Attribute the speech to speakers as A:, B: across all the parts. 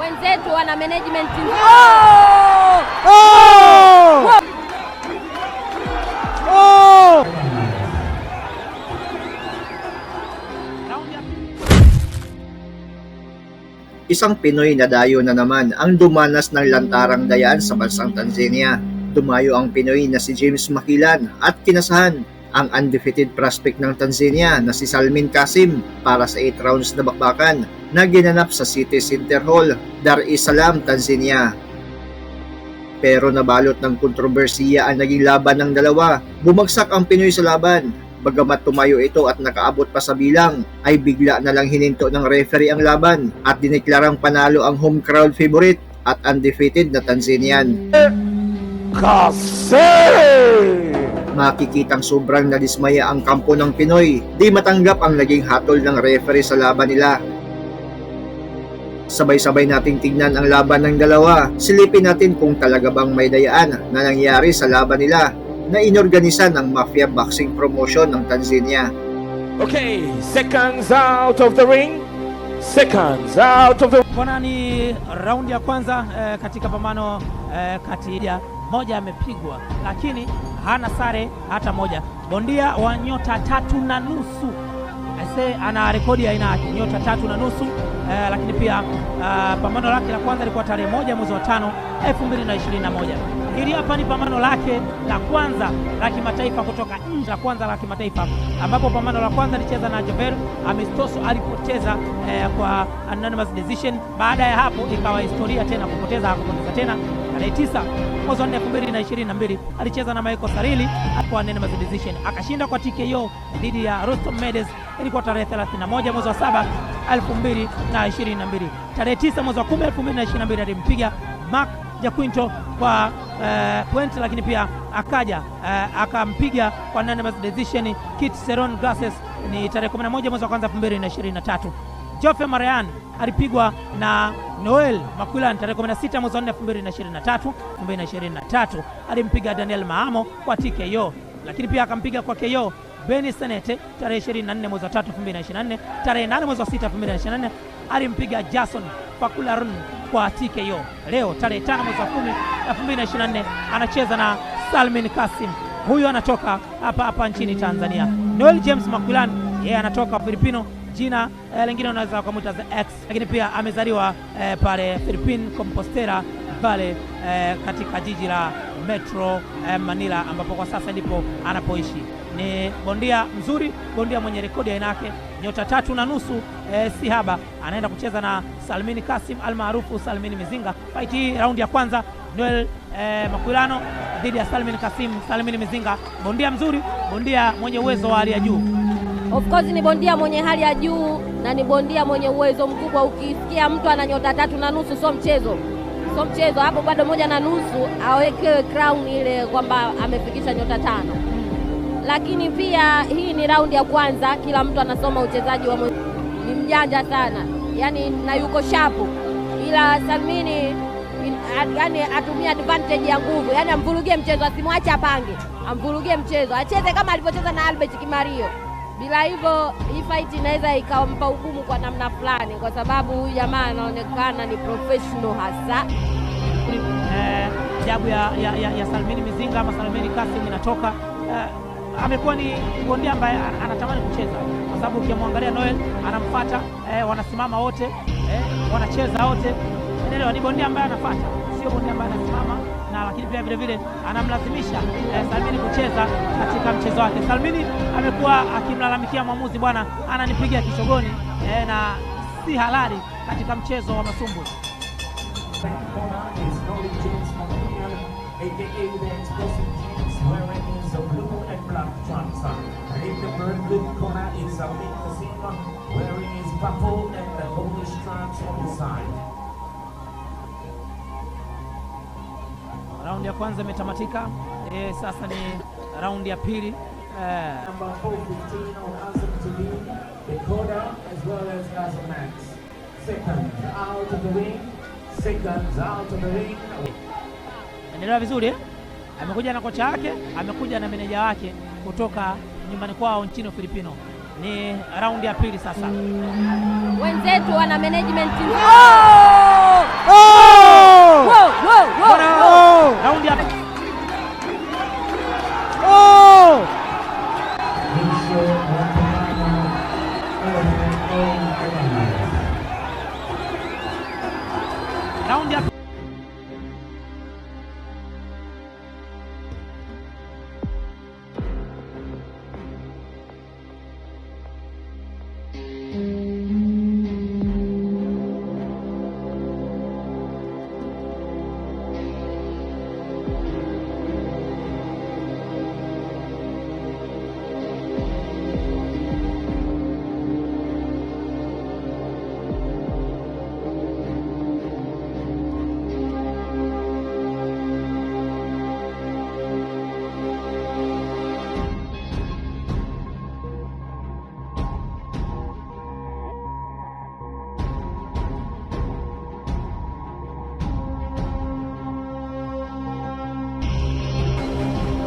A: Wenzetu wana management nzuri.
B: Oh! Oh!
C: Isang Pinoy na dayo na naman ang dumanas ng lantarang dayaan sa bansang Tanzania. Dumayo ang Pinoy na si James Makilan at kinasahan ang undefeated prospect ng Tanzania na si Salmin Kasim para sa 8 rounds na bakbakan na ginanap sa City Center Hall, Dar es Salaam, Tanzania. Pero nabalot ng kontrobersiya ang naging laban ng dalawa. Bumagsak ang Pinoy sa laban. Bagamat tumayo ito at nakaabot pa sa bilang, ay bigla na lang hininto ng referee ang laban at dineklarang panalo ang home crowd favorite at undefeated na Tanzanian. Makikitang sobrang nadismaya ang kampo ng Pinoy. Di matanggap ang naging hatol ng referee sa laban nila. Sabay-sabay nating tignan ang laban ng dalawa. Silipin natin kung talaga bang may dayaan na nangyari sa laban nila na inorganisa ng Mafia Boxing Promotion ng Tanzania.
D: Okay, seconds out of the ring. Seconds out of the
E: Bwana, ni raundi ya kwanza katika pambano kati ya moja amepigwa, lakini hana sare hata moja. Bondia wa nyota 3.5 ase ana rekodi ya aina yake, nyota 3.5, lakini pia pambano lake la kwanza lilikuwa tarehe 1 mwezi wa 5 2021. Hili hapa ni pambano lake la kwanza la kimataifa kutoka nje, la kwanza la kimataifa, ambapo pambano la kwanza alicheza na Jover Amistoso, alipoteza kwa unanimous decision. Baada ya hapo ikawa historia tena kupoteza, hakupoteza tena. Tarehe 9 mwezi wa 4 2022 alicheza na Michael Sarili kwa unanimous decision, akashinda kwa TKO dhidi ya Rostom Medes. Ilikuwa tarehe 31 mwezi wa 7 2022. Tarehe 9 mwezi wa 10 2022 alimpiga Mark Jaquinto kwa point, lakini pia akaja akampiga kwa unanimous decision Kit Seron Glasses ni tarehe 11 mwezi wa kwanza 2023. Jofe Marian alipigwa na Noel Makulan tarehe 16 mwezi wa 4 2023. 2023 alimpiga Daniel Maamo kwa TKO, lakini pia akampiga kwa KO Beni Senete tarehe 24 mwezi wa 3 2024. Tarehe 8 mwezi wa 6 2024 alimpiga Jason Fakularun kwa TKO. Leo tarehe 5 mwezi wa 10 2024 anacheza na Salmin Kasim, huyu anatoka hapa hapa nchini Tanzania. Noel James Makulan yeye anatoka Filipino, jina lingine unaweza kumuita The X, lakini pia amezaliwa pale Philippine Compostela pale katika jiji la Metro Manila ambapo kwa sasa ndipo anapoishi. Ni bondia mzuri, bondia mwenye rekodi aina yake, nyota 3.5, si haba. Anaenda kucheza na Salmini Kasim almaarufu Salmini Mizinga. Fight hii raundi ya kwanza, Noel Makuilano dhidi ya Salmin Kasim, Salmini Mizinga, bondia mzuri, bondia mwenye uwezo wa hali ya juu.
A: Of course ni bondia mwenye hali ya juu na ni bondia mwenye uwezo mkubwa. Ukisikia mtu ana nyota 3.5, sio mchezo, sio mchezo. Hapo bado 1.5 awekewe crown ile kwamba amefikisha nyota 5. Lakini pia hii ni raundi ya kwanza, kila mtu anasoma uchezaji wa ni mjanja sana yani, na yuko shapu, ila Salmini yani atumie advantage ya nguvu, yani amvurugie mchezo, asimwache apange, amvurugie mchezo, acheze kama alivyocheza na Albert Kimario. Bila hivyo hii fight inaweza ikampa ugumu kwa namna fulani, kwa sababu huyu jamaa anaonekana ni professional hasa.
E: Jabu ya Salmini Mizinga ama Salmini Kasim inatoka. Amekuwa ni bondia ambaye anatamani kucheza, kwa sababu ukimwangalia Noel anamfuata, wanasimama wote, wanacheza wote. Unaelewa, ni bondia ambaye anafuata, sio bondia ambaye anasimama, na lakini pia vile vile anamlazimisha Salmini kucheza katika mchezo wake. Salmini amekuwa akimlalamikia mwamuzi, bwana ananipiga kichogoni, na si halali katika mchezo wa masumbwi. Raundi ya kwanza imetamatika. Sasa ni raundi ya pili.
D: Number 415 on Azam TV, Decoder as well as Azam Max. Seconds out of the ring, seconds out of the ring.
E: Endelea vizuri eh? Amekuja na kocha wake, amekuja na meneja wake kutoka nyumbani kwao nchini Filipino. Ni raundi ya pili sasa.
A: Wenzetu wana management. Oh!
E: Raundi ya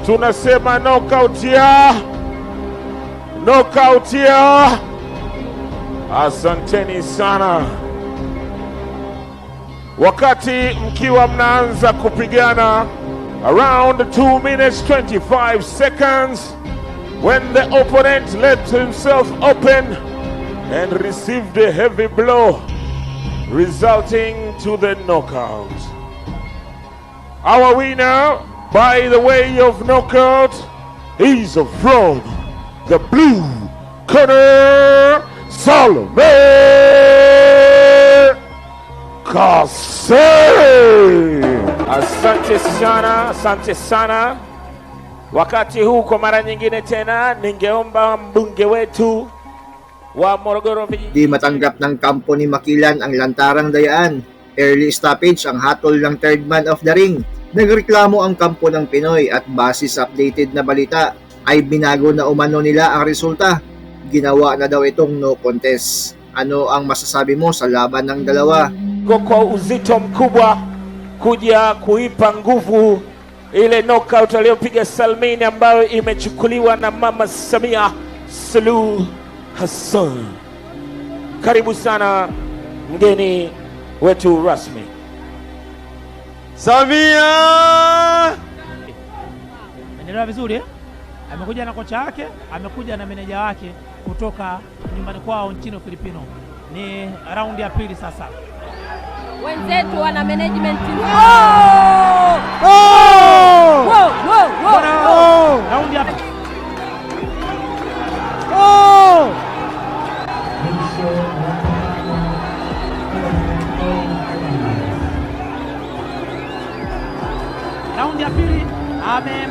B: Tunasema knockout ya knockout ya. Asanteni sana. Wakati mkiwa mnaanza kupigana around 2 minutes 25 seconds when the opponent let himself open and received a heavy blow resulting to the knockout. Our winner by the way of knockout is from the blue corner, Salome Kase. Asante sana, asante sana. Wakati huu kwa mara nyingine tena, ningeomba mbunge wetu wa Morogoro vijijini
C: Di matanggap ng kampo ni Makilan ang lantarang dayaan. Early stoppage ang hatol ng third man of the ring. Nagreklamo ang kampo ng Pinoy at base sa updated na balita ay binago na umano nila ang resulta. Ginawa na daw itong no contest. Ano ang masasabi mo sa laban ng dalawa?
B: Kwa uzito mkubwa kuja kuipa nguvu ile knockout aliyopiga Salmini ambayo imechukuliwa na Mama Samia Suluhu Hassan. Karibu sana mgeni wetu rasmi.
F: Samia!
E: Endelea vizuri eh? Amekuja na kocha wake, amekuja na meneja wake kutoka nyumbani kwao nchini Ufilipino. Ni raundi ya pili sasa.
A: Wenzetu wana management. Oh!
F: Oh!
A: Wow, wow, wow, wow.
F: Oh!
E: Raundi ya
F: Oh!
D: Mwisho wa pambano
E: Raundi ya pili ame